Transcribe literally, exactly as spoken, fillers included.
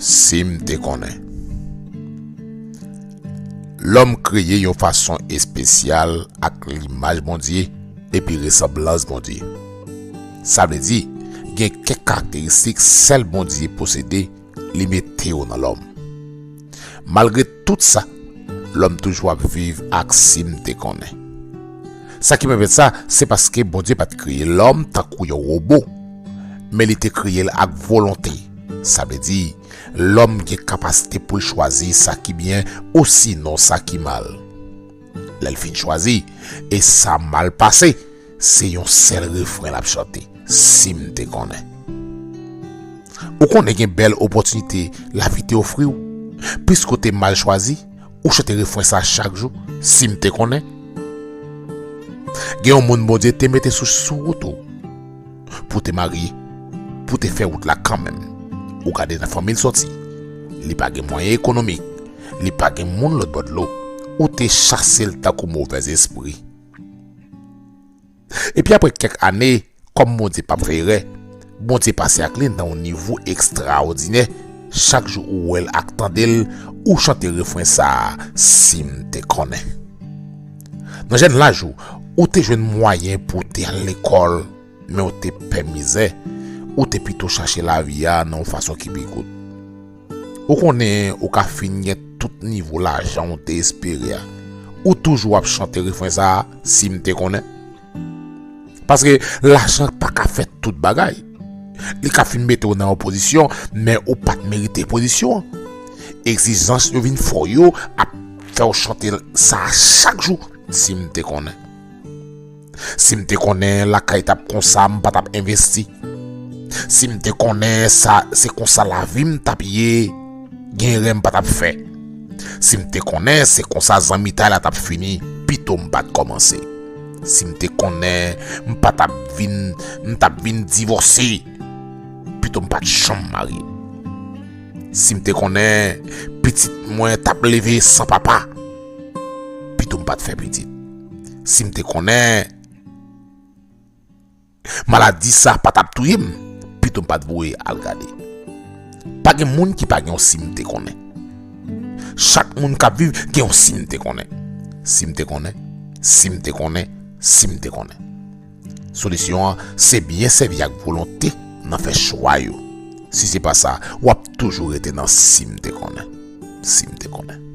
Si m te konnen. Lòm kreye yon fason espesyal ak limaj Bondye epi resanblans Bondye. Sa vle di, gen kèk karakteristik sèl Bondye posede, li mete yo nan lòm. Malgre tout sa, lòm toujou ap viv ak si m te konnen. Sa ki pèmèt sa, se paske Bondye pa t kreye lòm tankou yon wobo, men li te kreye l ak volonte. Sa vle di, lòm gen kapasite pou l chwazi sa ki byen osinon sa ki mal. Lè l fin chwazi, e sa mal pase, se yon sèl refren l ap chante, si m te konnen. Ou konnen gen bèl opòtinite lavi te ofri w. Piske w te mal chwazi, ou chante refren sa chak jou, si m te konnen. Gen yon moun Bondye te mete sou, sou wout ou pou te marye, pou te fè wout la kanmenm. Ou gade nan fanmi l soti. Li pa gen mwayen ekonomik, li pa gen moun lòt bò dlo. Ou te chase l tankou movèz espri. Epi apre kèk ane, kòm Bondye p ap fè erè, Bondye pase ak li nan yon nivo ekstraòdinè. Chak jou ou wè l ak tande l, ou chante refren sa a, si m te konnen. Nan jèn laj ou, ou te jwenn mwayen pou w te al lekòl, men ou te pè mizè, ou te pito chache lavi a nan yon fason ki pi kout. Ou konnen ou ka fin gen tout nivo lajan ou te espere a. Ou toujou ap chante refren sa a, si m te konnen. Paske lajan pa ka fè tout bagay. Li ka fin mete w nan yon pozisyon, men ou pa t merite pozisyon an. Egzijans yo vin fò yo ap fè w chante sa a chak jou, si m te konnen. Si m te konnen lakay t ap konsa, m pa t ap envesti. Si m te konnen sa, se konsa lavi m t ap ye, gen erè m pa t ap fè. Si m te konnen se konsa zanmitay la t ap fini, pito m pa t kòmanse. Si m te konnen m pa t ap vin, m t ap vin divòse, pito m pa t janm marye. Si m te konnen pitit mwen t ap leve san papa, pito m pa t fè pitit. Si m te konnen maladi sa pa t ap touye m, pito m pa t voye al gade. Pa gen moun ki pa gen yon si m te konnen. Chak moun k ap viv gen yon si m te konnen. Si m te konnen, si m te konnen, si m te konnen. Solisyon an, se byen sèvi ak volonte nan fè chwa yo. Si se pa sa, w ap toujou rete nan si m te konnen. Si m te konnen.